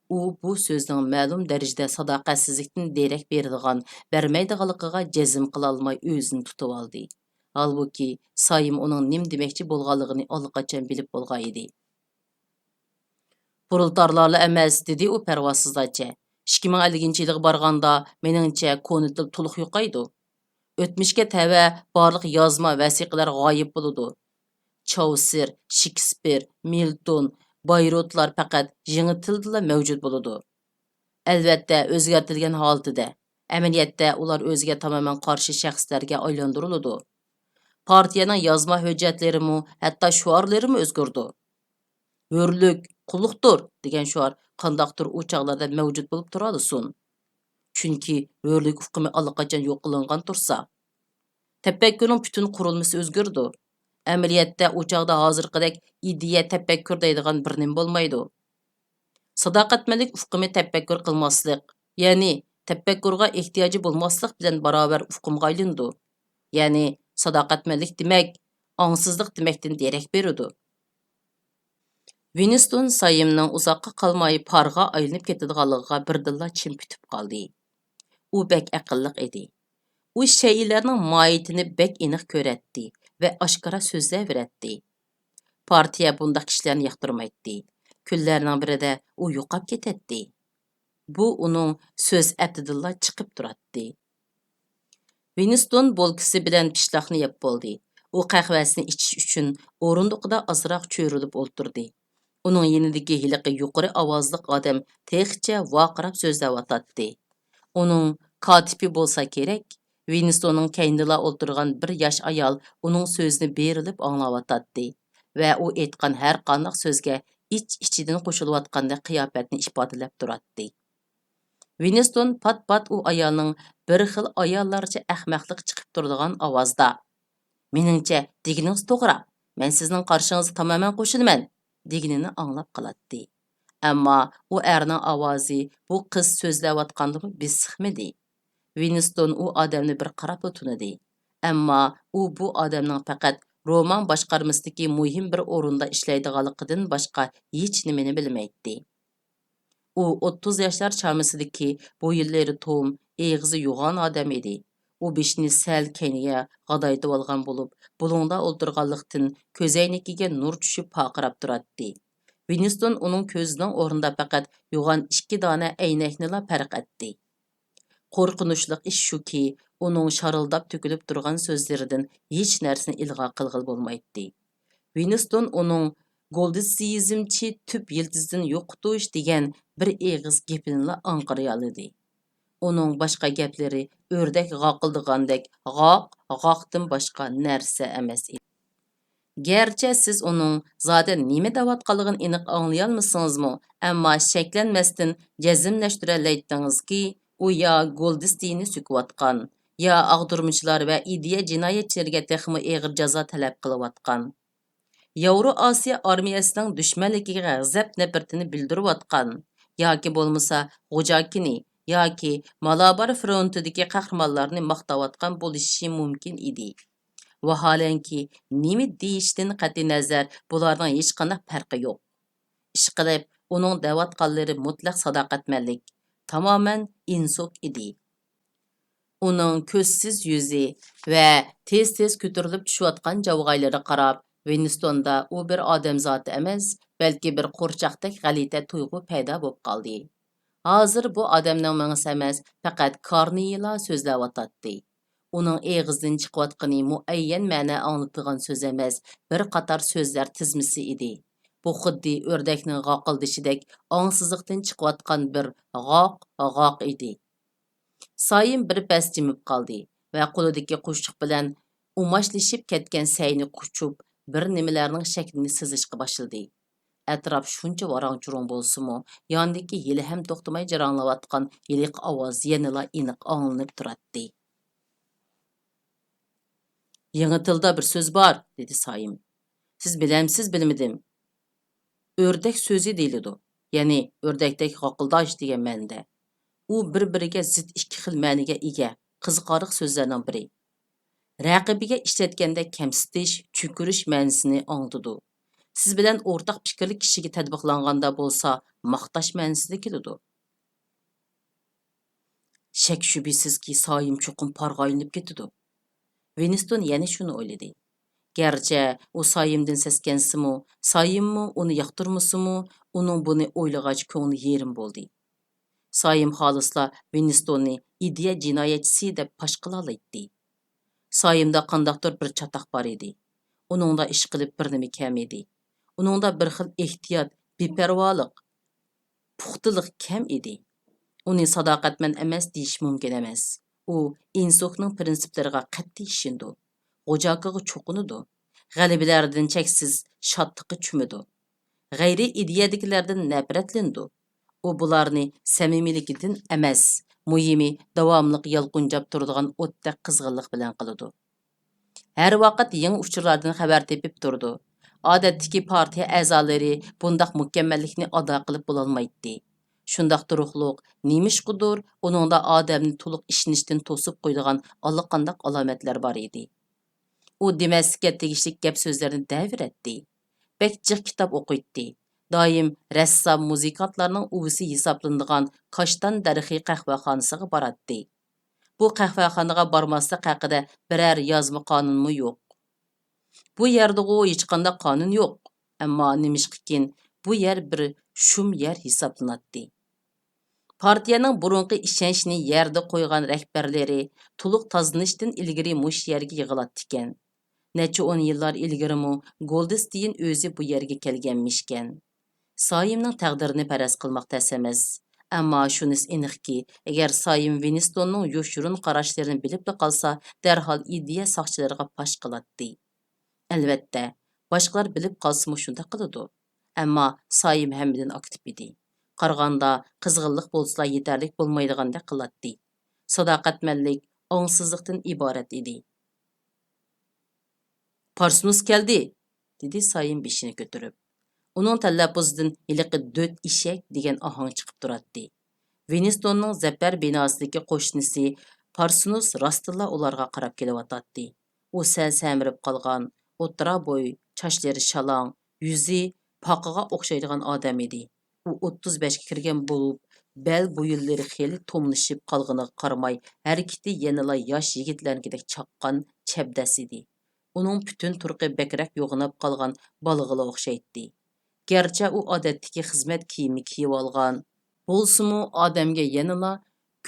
ئۇ بۇ سۆزنىڭ مەلۇم دەرىجىدە ساداقەتسىزلىكتىن دېرەك بېرىدىغان، بەرمەيدىغانلىقىغا جەزم قىلالماي ئۆزىنى تۇتۇۋالدى. ھالبۇكى، سايىم ئۇنىڭ نېمە دېمەكچى بولغانلىقىنى ئاللىقاچان بىلىپ بولغان ئىدى. پرولېتارلارلا ئەمەس، دېدى ئۇ پەرۋاسىزلارچە. ئىككى مىڭ ئەللىكىنچى يىلغا بارغاندا، مېنىڭچە، كونا تىل تولۇق يوقايدۇ. ئۆتمۈشكە تەۋە بارلىق يازما ۋەسىقىلەر غايىب بولىدۇ. چاۋسېر، شېكسپىر، مىلتون، بايروتلار پەقەت يېڭى تىلدىلا مەۋجۇت بولىدۇ. ئەلۋەتتە، ئۆزگەرتىلگەن ھالىتىدە. ئەمەلىيەتتە، ئۇلار ئۆزىگە تامامەن قارشى شەخسلەرگە ئايلاندۇرۇلىدۇ. پارتىيەنىڭ يازما ھۆججەتلىرىمۇ، ھەتتا شوئارلىرىمۇ ئۆزگىرىدۇ. «ھۆرلۈك قۇللۇقتۇر» دېگەن شوئار قانداقتۇر ئۇ چاغلاردا مەۋجۇت بولۇپ تۇرالىسۇن. چۈنكى ھۆرلۈك ئۇقۇمى ئاللىقاچان يوق قىلىنغان تۇرسا. تەپەككۇرنىڭ پۈتۈن قۇرۇلمىسى ئۆزگىرىدۇ. ئەمەلىيەتتە ئۇ چاغدا ھازىرقىدەك ئىدىيە، تەپەككۇر دەيدىغان بىر نېمە بولمايدۇ. ساداقەتمەنلىك ئۇقۇمى تەپەككۇر قىلماسلىق، يەنى تەپەككۇرغا ئېھتىياجى بولماسلىق بىلەن باراۋەر ئۇقۇمغا ئايلىنىدۇ. يەنى ساداقەتمەنلىك دېمەك، ئاڭسىزلىق دېمەكتىن دېرەك بېرىدۇ. ۋىنستون سايىمنىڭ ئۇزاققا قالماي پارغا ئايلىنىپ كېتىدىغانلىقىغا بىردىنلا چىم پۈتۈپ قالدى. ئۇ بەك ئەقىللىق ئىدى. ئۇ شەيئىلەرنىڭ ماھىيىتىنى بەك ئېنىق كۆرەتتى ۋە ئاشكارا سۆزلەۋېرەتتى. پارتىيە بۇنداق كىشىلەرنى ياقتۇرمايتتى. كۈنلەرنىڭ بىرىدە ئۇ يوقاپ كېتەتتى. بۇ ئۇنىڭ سۆز ئەپتىدىنلا چىقىپ تۇراتتى. ۋىنستون بولكىسى بىلەن پىشلاقنى يەپ بولدى. ئۇ قەھۋەسىنى ئىچىش ئۈچۈن ئورۇندۇقىدا ئازراق چۆرۈلۈپ ئولتۇردى. ئۇنىڭ يېنىدىكى ھېلىقى يۇقىرى ئاۋازلىق ئادەم تېخىچە ۋارقىراپ سۆزلەۋاتاتتى. ئۇنىڭ كاتىپى بولسا كېرەك، ۋىنستوننىڭ كەينىدىلا ئولتۇرغان بىر ياش ئايال ئۇنىڭ سۆزىنى بېرىلىپ ئاڭلاۋاتاتتى ۋە ئۇ ئېيتقان ھەر قانداق سۆزگە ئىچ-ئىچىدىن قوشۇلۇۋاتقاندەك قىياپەتنى ئىپادىلەپ تۇراتتى. ۋىنستون پات-پات ئۇ ئايالنىڭ بىر خىل ئاياللارچە ئەخمەقلىق چىقىپ تۇرىدىغان ئاۋازدا، «مېنىڭچە، دېگىنىڭىز توغرا، مەن سىزنىڭ قارىشىڭىزدا تامامەن قوشۇلىمەن» دېگىنىنى ئاڭلاپ قالاتتى. ئەمما ئۇ ئەرنىڭ ئاۋازى بۇ قىز سۆزلەۋاتقاندىمۇ بېسىقمىدى. ۋىنستون ئۇ ئادەمنى بىر قاراپلا تونۇدى. ئەمما ئۇ بۇ ئادەمنىڭ پەقەت رومان باشقارمىسىدىكى مۇھىم بىر ئورۇندا ئىشلەيدىغانلىقىدىن باشقا ھېچنېمىنى بىلمەيتتى. ئۇ ئوتتۇز ياشلار چامىسىدىكى، بويۇنلىرى توم، ئېغىزى يوغان ئادەم ئىدى. ئۇ بېشىنى سەل كەينىگە غادايتىۋالغان بولۇپ، بۇلۇڭدا ئولتۇرغانلىقتىن، كۆزەينىكىگە نۇر چۈشۈپ پارقىراپ تۇراتتى. ۋىنستون ئۇنىڭ كۆزىنىڭ ئورنىدا پەقەت يوغان ئىككى دانە ئەينەكنىلا پەرق ئەتتى. قورقۇنچلۇق ئىش شۇكى، ئۇنىڭ شارىلداپ تۆكۈلۈپ تۇرغان سۆزلىرىدىن ھېچ نەرسىنى ئىلغار قىلغىلى بولمايتتى. ۋىنستون ئۇنىڭ «گولدىتسىيىزمچى تۈپ يىلتىزىدىن يوقىتىش» دېگەن بىر ئېغىز گېپىنىلا ئاڭقىرىيالىدى. ئۇنىڭ باشقا گەپلىرى ئۆردەك غاقىلدىغاندەك غاق، غاقتىن باشقا نەرسە ئەمەس ئىدى. گەرچە سىز ئۇنىڭ زادى نېمە دەۋاتقانلىقىنى ئېنىق ئاڭلىيالمىسىڭىزمۇ، ئەمما شەكلەنمەستىن جەزملەشتۈرەلەيتتىڭىزكى، ئۇ يا گولدستېيننى سۆكۈۋاتقان، يا ئاغدۇرمىچىلار ۋە ئىدىيە جىنايەتچىلىرىگە تېخىمۇ ئېغىر جازا تەلەپ قىلىۋاتقان. ياۋرو ئاسىيا ئارمىيەسىنىڭ دۈشمەنلىكىگە غەزەپ-نەپرىتىنى بىلدۈرۈۋاتقان ياكى بولمىسا غوجاكىنى ياكى مالابار فرونتىدىكى قەھرىمانلارنى ماختاۋاتقان بولۇشى مۇمكىن ئىدى. ۋاھالەنكى، نېمە دېيىشتىن قەتئىينەزەر، بۇلارنىڭ ھېچقانداق پەرقى يوق. ئىشقىلىپ، ئۇنىڭ دەۋاتقانلىرى مۇتلەق ساداقەتمەنلىك، تامامەن ئىنسوك ئىدى. ئۇنىڭ كۆزسىز يۈزى ۋە تېز-تېز كۆتۈرۈلۈپ چۈشۈۋاتقان جاۋغايلىرىغا قاراپ، ۋىنستوندا ئۇ بىر ئادەمزاتى ئەمەس، بەلكى بىر قورچاقتەك غەلىتە تۇيغۇ پەيدا بولۇپ قالدى. ھازىر بۇ ئادەمنىڭ مېڭىسى ئەمەس، پەقەت كارنىيىلا سۆزلەۋاتاتتى. ئۇنىڭ ئېغىزىدىن چىقىۋاتقىنى مۇئەييەن مەنە ئاڭلىتىدىغان سۆز ئەمەس، بىر قاتار سۆزلەر تىزمىسى ئىدى. بۇ خۇددى ئۆردەكنىڭ غاقىلدىشىدەك ئاڭسىزلىقتىن چىقىۋاتقان بىر غاق، غاق ئىدى. سايىم بىر پەس جىمىپ قالدى ۋە قولىدىكى قوشۇق بىلەن ئۇماچلىشىپ كەتكەن سەينى قۇچۇپ، بىر نېمىلەرنىڭ شەكلىنى سىزىشقا باشلىدى. ئەتراپ شۇنچە ۋاراڭ-چۇرۇڭ بولسىمۇ، ياندىكى ھېلىھەم توختىماي جاراڭلاۋاتقان ھېلىقى ئاۋاز يەنىلا ئېنىق ئاڭلىنىپ تۇراتتى. «يېڭى تىلدا بىر سۆز بار»، دېدى سايىم. «سىز بىلەمسىز، بىلمىدىم. ئۆردەك سۆزى دېيىلىدۇ. يەنى ئۆردەكتەك غاقىلداش دېگەن مەنىدە. ئۇ بىر-بىرىگە زىت ئىككى خىل مەنىگە ئىگە، قىزىقارلىق سۆزلەرنىڭ بىرى. رەقىبىگە ئىشلەتكەندە كەمسىتىش، چۆكۈرۈش مەنىسىنى ئاڭلىتىدۇ. سىز بىلەن ئورتاق پىكىرلىك كىشىگە تەتبىقلانغاندا بولسا، ماختاش مەنىسىدە كېلىدۇ.» شەك-شۈبھىسىزكى، سايىم چوقۇم پارغا ئايلىنىپ كېتىدۇ. ۋىنستون يەنە شۇنى ئويلىدى. گەرچە ئۇ سايىمدىن سەسكەنسىمۇ، سايىممۇ ئۇنى ياقتۇرمىسىمۇ، ئۇنىڭ بۇنى ئويلىغاچ كۆڭلى يېرىم بولدى. سايىم خالىسلا ۋىنستوننى ئىدىيە جىنايەتچىسى دەپ پاش قىلالايتتى. سايىمدا قانداقتۇر بىر چاتاق بار ئىدى. ئۇنىڭدا ئىشقىلىپ بىر نېمە كەم ئىدى. ئۇنىڭدا بىر خىل ئېھتىيات، بىپەرۋالىق، پۇختىلىق كەم ئىدى. ئۇنى ساداقەتمەن ئەمەس دېيىش مۇمكىن ئەمەس. ئۇ ئىنسوكنىڭ پىرىنسىپلىرىغا قەتئىي ئىشىنىدۇ. غوجاكىغا چوقۇنىدۇ. غەلىبىلەردىن چەكسىز شادلىققا چۆمىدۇ. غەيرىي ئىدىيەدىكىلەردىن نەپرەتلىنىدۇ. ئۇ بۇلارنى سەمىمىيلىكىدىن ئەمەس، مۇھىمى داۋاملىق يالقۇنجاپ تۇرىدىغان ئوتتەك قىزغىنلىق بىلەن قىلىدۇ. ھەر ۋاقىت يېڭى ئۇچۇرلاردىن خەۋەر تېپىپ تۇرىدۇ. ئادەتتىكى پارتىيە ئەزالىرى بۇنداق مۇكەممەللىكنى ئادا قىلىپ بولالمايتتى. شۇنداق تۇرۇقلۇق، نېمىشقىدۇر ئۇنىڭدا ئادەمنى تولۇق ئىشىنىشتىن توسۇپ قويىدىغان ئاللىقانداق ئالامەتلەر بار ئىدى. ئۇ دېمەسلىككە تېگىشلىك گەپ-سۆزلەرنى دەۋېرەتتى. بەك جىق كىتاب ئوقۇيتتى. دائىم رەسسام، مۇزىكانتلارنىڭ ئۇۋىسى ھېسابلىنىدىغان كاشتان دەرىخى قەھۋەخانىسىغا باراتتى. بۇ قەھۋەخانىغا بارماسلىق ھەققىدە بىرەر يازما قانۇنمۇ يوق. بۇ يەردىغۇ ھېچقانداق قانۇن يوق. ئەمما نېمىشقىكىن بۇ يەر بىر شۇم يەر ھېسابلىناتتى. پارتىيەنىڭ بۇرۇنقى ئىشەنچنى يەردە قويغان رەھبەرلىرى تولۇق تازىلىنىشتىن ئىلگىرى مۇشۇ يەرگە يىغىلاتتىكەن. نەچچە ئون يىللار ئىلگىرىمۇ گولدستېين ئۆزى بۇ يەرگە كەلگەنمىشكەن. سايىمنىڭ تەقدىرىنى پەرەز قىلماق تەس ئەمەس. ئەمما شۇنىسى ئېنىقكى، ئەگەر سايىم ۋىنستوننىڭ يوشۇرۇن قاراشلىرىنى بىلىپلا قالسا، دەرھال ئىدىيە ساقچىلىرىغا پاش قىلاتتى. ئەلۋەتتە، باشقىلار بىلىپ قالسىمۇ شۇنداق قىلىدۇ. ئەمما سايىم ھەممىدىن ئاكتىپ ئىدى. قارىغاندا، قىزغىنلىق بولسىلا يېتەرلىك بولمايدىغاندەك قىلاتتى. ساداقەتمەنلىك ئاڭسىزلىقتىن ئىبارەت ئىدى. «پارسنۇس كەلدى!» دېدى سايىم بېشىنى كۆتۈرۈپ. ئۇنىڭ تەلەپپۇزىدىن ھېلىقى دۆت ئېشەك دېگەن ئاھاڭ چىقىپ تۇراتتى. ۋىنستوننىڭ زەپەر بىناسىدىكى قوشنىسى پارسنۇس راستتىنلا ئۇلارغا قاراپ كېلىۋاتاتتى. ئۇ سەل سەمرىپ قالغان، ئوتتۇرا بوي، چاچلىرى شالاڭ، يۈزى پاقىغا ئوخشايدىغان ئادەم ئىدى. ئۇ ئوتتۇز بەشكە كىرگەن بولۇپ، بەل بويۇنلىرى خېلى توملىشىپ قالغىنىغا قارىماي، ھەرىكىتى يەنىلا ياش يىگىتلەرنىڭكىدەك چاققان، چەبدەس ئىدى. ئۇنىڭ پۈتۈن تۇرقى بەكرەك يوغىناپ قالغان بالىغىلا ئوخشايتتى. گەرچە ئۇ ئادەتتىكى خىزمەت كىيىمى كىيىۋالغان بولسىمۇ، ئادەمگە يەنىلا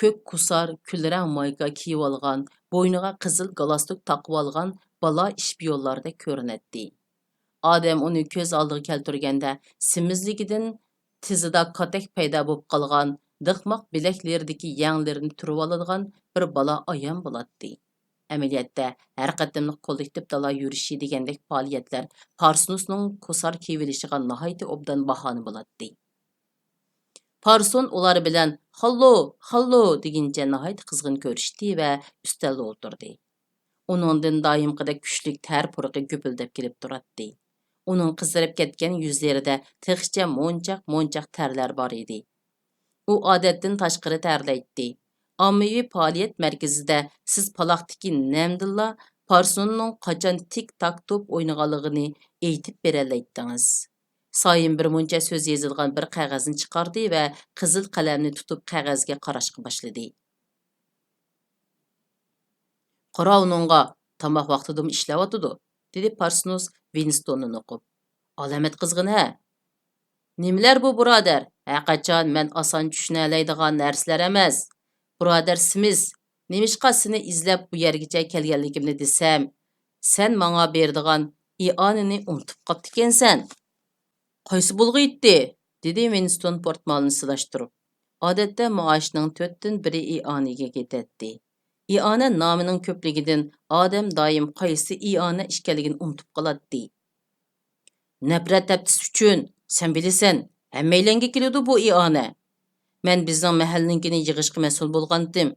كۆك كۇسار، كۈلرەڭ مايكا كىيىۋالغان، بوينىغا قىزىل گالستۇك تاقىۋالغان بالا ئىشپىيونلاردەك كۆرۈنەتتى. ئادەم ئۇنى كۆز ئالدىغا كەلتۈرگەندە، سېمىزلىكىدىن تىزىدا كاتەك پەيدا بولۇپ قالغان، دىقماق بىلەكلىرىدىكى يەڭلىرىنى تۈرۈۋالىدىغان بىر بالا ئايان بولاتتى. ئەمەلىيەتتە، ھەر قېتىملىق كوللېكتىپ دالا يۈرۈشى دېگەندەك پائالىيەتلەر پارسونۇسنىڭ كوسار كىيىۋېلىشىغا ناھايىتى ئوبدان باھانە بولاتتى. پارسون ئۇلار بىلەن «خاللو، خاللو» دېگىنىچە ناھايىتى قىزغىن كۆرۈشتى ۋە ئۈستەلدە ئولتۇردى. ئۇنىڭدىن دائىمقىدەك كۈچلۈك تەر پۇرىقى گۈپۈلدەپ كېلىپ تۇراتتى. ئۇنىڭ قىزىرىپ كەتكەن يۈزلىرىدە تېخىچە مونچاق-مونچاق تەرلەر بار ئىدى. ئۇ ئادەتتىن تاشقىرى تەرلەيتتى. ئاممىۋى پائالىيەت مەركىزىدە سىز پالاقتىكى نەمدىنلا پارسوننىڭ قاچان تىك-تاك توپ ئوينىغانلىقىنى ئېيتىپ بېرەلەيتتىڭىز. سايىم بىر مۇنچە سۆز يېزىلغان بىر قەغەزنى چىقاردى ۋە قىزىل قەلەمنى تۇتۇپ قەغەزگە قاراشقا باشلىدى. «قارا ئۇنىڭغا، تاماق ۋاقتىدىمۇ ئىشلەۋاتىدۇ»، دېدى پارسنوس ۋىنستوننى نوقۇپ. «ئالامەت قىزغىن ھە! نېمىلەر بۇ، بۇرادەر؟ ھەرقاچان مەن ئاسان چۈشىنەلەيدىغان نەرسىلەر ئەمەس. بۇرادەر سىمىس، نېمىشقا سېنى ئىزلەپ بۇ يەرگىچە كەلگەنلىكىمنى دېسەم، سەن ماڭا بېرىدىغان ئىئانىنى ئۇنتۇپ قاپتىكەنسەن.» «قايسى بولغىيتتى؟» دېدى ۋىنستون پورتمالنى سىلاشتۇرۇپ. ئادەتتە مائاشنىڭ تۆتتىن بىرى ئىئانىگە كېتەتتى. ئىئانە نامىنىڭ كۆپلۈكىدىن ئادەم دائىم قايسى ئىئانە ئىكەنلىكىنى ئۇنتۇپ قالاتتى. «نەپرەت ھەپتىسى ئۈچۈن، سەن بىلىسەن، ھەممەيلەنگە كېلىدۇ بۇ ئىئانە. مەن بىزنىڭ مەھەللىنىڭكىنى يىغىشقا مەسئۇل بولغانتىم.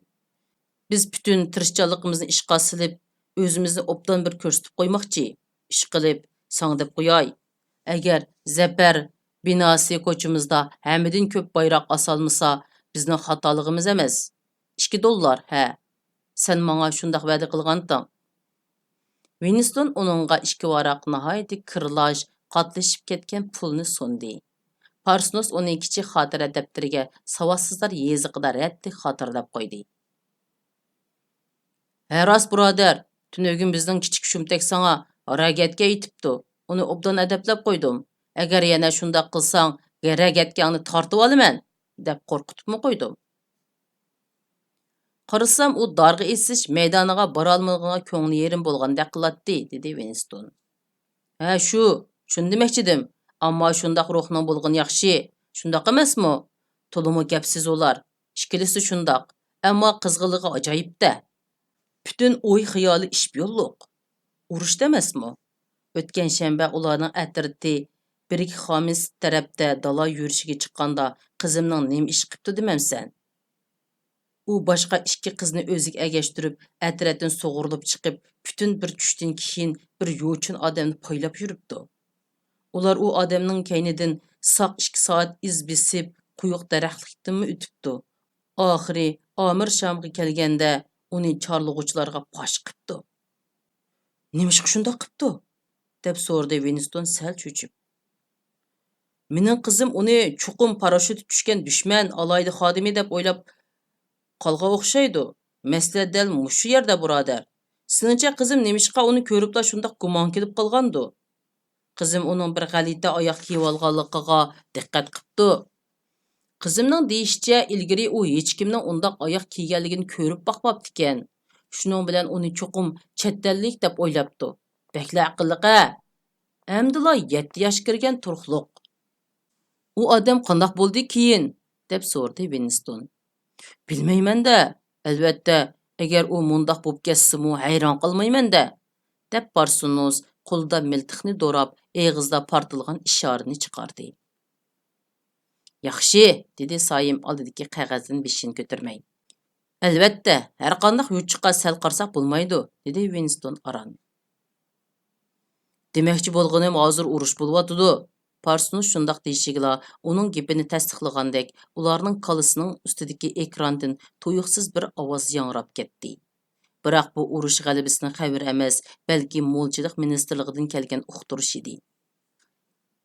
بىز پۈتۈن تىرىشچانلىقىمىزنى ئىشقا سېلىپ، ئۆزىمىزنى ئوبدان بىر كۆرسىتىپ قويماقچى. ئىشقىلىپ، ساڭا دەپ قوياي، ئەگەر زەپەر بىناسى كوچىمىزدا ھەممىدىن كۆپ بايراق ئاسالمىسا، بىزنىڭ خاتالىقىمىز ئەمەس. ئىككى دوللار، ھە. سەن ماڭا شۇنداق ۋەدە قىلغانتىڭ.» ۋىنستون ئۇنىڭغا ئىككى ۋاراق ناھايىتى كىرلاش، قاتلىشىپ كەتكەن پۇلنى سۇندى. پارسنوس ئۇنى كىچىك خاتىرە دەپتىرىگە ساۋاتسىزلار يېزىقىدا رەتتە خاتىرىلەپ قويدى. «ھە راست، بۇرادەر، تۈنۈگۈن بىزنىڭ كىچىك شۇمتەك ساڭا ھاراگەتكە ئېيتىپتۇ. ئۇنى ئوبدان ئەدەپلەپ قويدۇم. ئەگەر يەنە شۇنداق قىلساڭ، ھاراگەتكەڭنى تارتىۋالىمەن» دەپ قورقۇتۇپمۇ قويدۇم. قارىسام، ئۇ دارغا ئېسىش مەيدانىغا بارالمىغىنىغا كۆڭلى يېرىم بولغاندەك قىلاتتى، دېدى ۋىنستون. ھە، شۇ، شۇنى دېمەكچىدىم. ئەمما شۇنداق روھنىڭ بولغىنى ياخشى، شۇنداق ئەمەسمۇ؟ تولىمۇ گەپسىز ئۇلار. ئىككىلىسى شۇنداق. ئەمما قىزغىنلىقى ئاجايىپ-دە. پۈتۈن ئوي-خىيالى ئىشپىيونلۇق. ئۇرۇشتا ئەمەسمۇ؟ ئۆتكەن شەنبە ئۇلارنىڭ ئەترىتى بىرگخامىس تەرەپتە دالا يۈرۈشىگە چىققاندا، قىزىمنىڭ نېمە ئىش قىپتۇ دېمەمسەن؟ ئۇ باشقا ئىككى قىزنى ئۆزىگە ئەگەشتۈرۈپ، ئەترەتتىن سۇغۇرۇلۇپ چىقىپ، پۈتۈن بىر چۈشتىن كېيىن بىر يوچۇن ئادەمنى پايلاپ يۈرۈپتۇ. ئۇلار ئۇ ئادەمنىڭ كەينىدىن ساق ئىككى سائەت ئىز بېسىپ، قويۇق دەرەخلىكتىنمۇ ئۆتۈپتۇ. ئاخىرى ئامىر شامغا كەلگەندە، ئۇنى چارلىغۇچىلارغا پاش قىپتۇ. «نېمىشقا شۇنداق قىپتۇ؟» دەپ سورىدى ۋىنستون سەل چۆچۈپ. «مېنىڭ قىزىم ئۇنى چوقۇم پاراشۇت چۈشكەن دۈشمەن ئالاھىدە خادىمى دەپ ئويلاپ قالغان ئوخشايدۇ. مەسىلە دەل مۇشۇ يەردە، بۇرادەر. سېنىڭچە قىزىم نېمىشقا ئۇنى كۆرۈپلا شۇنداق گۇمان كېلىپ قالغاندۇ؟ قىزىم ئۇنىڭ بىر غەلىتە ئاياغ كىيىۋالغانلىقىغا دىققەت قىپتۇ. قىزىمنىڭ دېيىشىچە، ئىلگىرى ئۇ ھېچكىمنىڭ ئۇنداق ئاياغ كىيگەنلىكىنى كۆرۈپ باقماپتىكەن. شۇنىڭ بىلەن ئۇنى چوقۇم چەت ئەللىك دەپ ئويلاپتۇ. بەكلا ئەقىللىق-ھە! ئەمدىلا يەتتە ياشقا كىرگەن تۇرۇقلۇق.» «ئۇ ئادەم قانداق بولدى كېيىن؟» دەپ سورىدى ۋىنستون. «بىلمەيمەن-دە، ئەلۋەتتە، ئەگەر ئۇ مۇنداق بولۇپ كەتسىمۇ ھەيران قالمايمەن-دە»، دەپ پارسنوس قولىدا مىلتىقنى دوراپ، ئېغىزىدا پارتلىغان ئىشارىنى چىقاردى. «ياخشى»، دېدى سايىم ئالدىدىكى قەغەزدىن بېشىنى كۆتۈرمەي. «ئەلۋەتتە، ھەرقانداق يوچۇققا سەل قارىساق بولمايدۇ»، دېدى ۋىنستون ئاران. «دېمەكچى بولغىنىم، ھازىر ئۇرۇش بولۇۋاتىدۇ.» پارسنوس شۇنداق دېيىشىگىلا، ئۇنىڭ گېپىنى تەستىقلىغاندەك، ئۇلارنىڭ كاللىسىنىڭ ئۈستىدىكى ئېكراندىن تۇيۇقسىز بىر ئاۋاز ياڭراپ كەتتى. بىراق بۇ ئۇرۇش غەلىبىسىنىڭ خەۋىرى ئەمەس، بەلكى مالچىلىق مىنىستىرلىقىدىن كەلگەن ئۇقتۇرۇش ئىدى.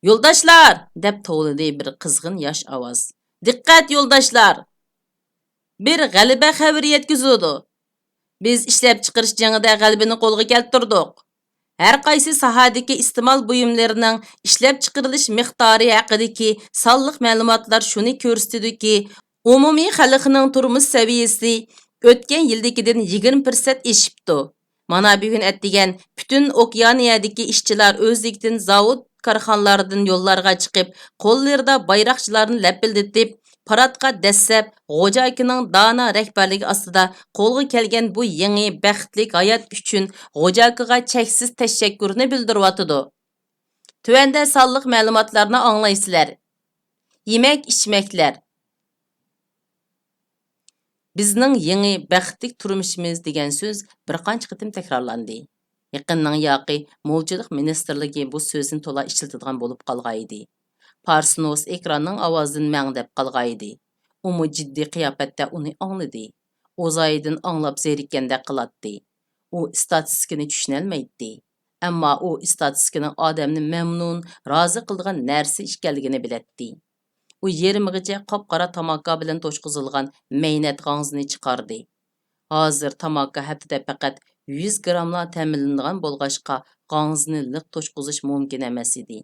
«يولداشلار!» دەپ توۋلىدى بىر قىزغىن ياش ئاۋاز. «دىققەت، يولداشلار! بىر غەلىبە خەۋىرى يەتكۈزۈلىدۇ. بىز ئىشلەپچىقىرىش جېڭىدە غەلىبىنى قولغا كەلتۈردۇق. ھەر قايسى ساھەدىكى ئىستېمال بۇيۇملىرىنىڭ ئىشلەپچىقىرىلىش مىقدارى ھەققىدىكى سانلىق مەلۇماتلار شۇنى كۆرسىتىدۇكى، ئومۇمىي خەلقنىڭ تۇرمۇش سەۋىيەسى ئۆتكەن يىلدىكىدىن يىگىرمە پىرسەنت ئېشىپتۇ. مانا بۈگۈن ئەتىگەن پۈتۈن ئوكيانىيەدىكى ئىشچىلار ئۆزلۈكىدىن زاۋۇت، كارخانىلاردىن يوللارغا چىقىپ، قوللىرىدا بايراقچىلارنى لەپىلدىتىپ، پاراتقا دەسسەپ غوجاكىنىڭ دانا رەھبەرلىكى ئاستىدا قولغا كەلگەن بۇ يېڭى بەختلىك ھايات ئۈچۈن غوجاكىغا چەكسىز تەشەككۈرنى بىلدۈرۈۋاتىدۇ. تۆۋەندە سانلىق مەلۇماتلارنى ئاڭلايسىلەر. يېمەك-ئىچمەكلەر. بىزنىڭ يېڭى بەختلىك تۇرمۇشىمىز دېگەن سۆز بىر قانچە قېتىم تەكرارلاندى. يېقىننىڭ ياقى مولچىلىق مىنىستىرلىكى بۇ سۆزنى تولا ئىشلىتىدىغان بولۇپ قالغانىدى. پارسنوس ئېكراننىڭ ئاۋازىدىن مەڭدەپ قالغانىدى. ئۇمۇ جىددىي قىياپەتتە ئۇنى ئاڭلىدى. ئوزايىدىن ئاڭلاپ زېرىككەندەك قىلاتتى. ئۇ ئىستاتىستىكىنى چۈشىنەلمەيتتى. ئەمما ئۇ ئىستاتىستىكىنىڭ ئادەمنى مەمنۇن، رازى قىلىدىغان نەرسە ئىكەنلىكىنى بىلەتتى. ئۇ يېرىمىغىچە قاپقارا تاماكا بىلەن توشقۇزۇلغان مەينەت غاڭزىنى چىقاردى. ھازىر تاماكا ھەپتىدە پەقەت يۈز گىراملا تەمىنلىنىدىغان بولغاچقا، غاڭزىنى لىق توشقۇزۇش مۇمكىن ئەمەس ئىدى.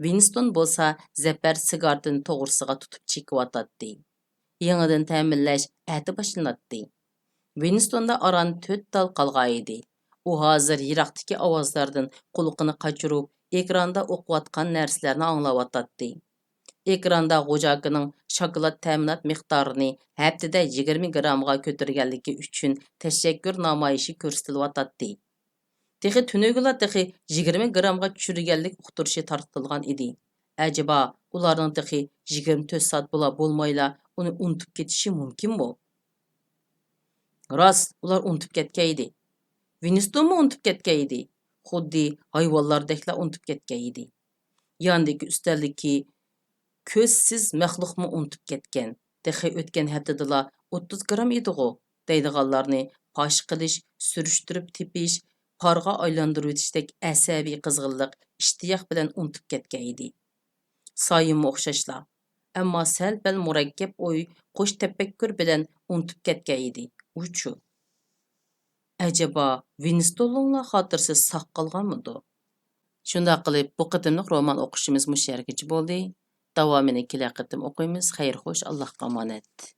ۋىنستون بولسا زەپەر سىگارىتىنى توغرىسىغا تۇتۇپ چېكىۋاتاتتى. يېڭىدىن تەمىنلەش ئەتە باشلىناتتى. ۋىنستوندا ئاران تۆت تال قالغانىدى. ئۇ ھازىر يىراقتىكى ئاۋازلاردىن قۇلىقىنى قاچۇرۇپ، ئېكراندا ئوقۇۋاتقان نەرسىلەرنى ئاڭلاۋاتاتتى. ئېكراندا غوجاكىنىڭ شاكىلات تەمىنات مىقدارىنى ھەپتىدە يىگىرمە گىرامغا كۆتۈرگەنلىكى ئۈچۈن تەشەككۈر نامايىشى كۆرسىتىلىۋاتاتتى. تېخى تۈنۈگۈنلا تېخى يىگىرمە گىرامغا چۈشۈرگەنلىك ئۇقتۇرۇشى تارقىتىلغان ئىدى. ئەجەبا، ئۇلارنىڭ تېخى يىگىرمە تۆت سائەت بولا بولمايلا ئۇنى ئۇنتۇپ كېتىشى مۇمكىنمۇ؟ راست، ئۇلار ئۇنتۇپ كەتكەن ئىدى. ۋىنستونمۇ ئۇنتۇپ كەتكەن ئىدى. خۇددى ھايۋانلاردەكلا ئۇنتۇپ كەتكەن ئىدى. ياندىكى ئۈستەلدىكى كۆزسىز مەخلۇقمۇ ئۇنتۇپ كەتكەن. تېخى ئۆتكەن ھەپتىدىلا ئوتتۇز گرام ئىدىغۇ دەيدىغانلارنى پاش قىلىش، سۈرۈشتۈرۈپ تېپىش، پارغا ئايلاندۇرۇۋېتىشتەك ئەسەبىي قىزغىنلىق، ئىشتىياق بىلەن ئۇنتۇپ كەتكەن ئىدى. سايىممۇ ئوخشاشلا، ئەمما سەل-پەل مۇرەككەپ ئوي، قوش تەپەككۇر بىلەن ئۇنتۇپ كەتكەن ئىدى. ئۇچۇ. ئەجەبا، ۋىنستونلۇڭلار خاتىرىسى ساق قالغانمىدۇ؟ شۇنداق قىلىپ، بۇ قېتىملىق رومان ئوقۇشىمىز مۇشۇ يەرگىچە بولدى. داۋامىنى كېلەر قېتىم ئوقۇيمىز. خەير خوش، ئاللاھقا ئامانەت.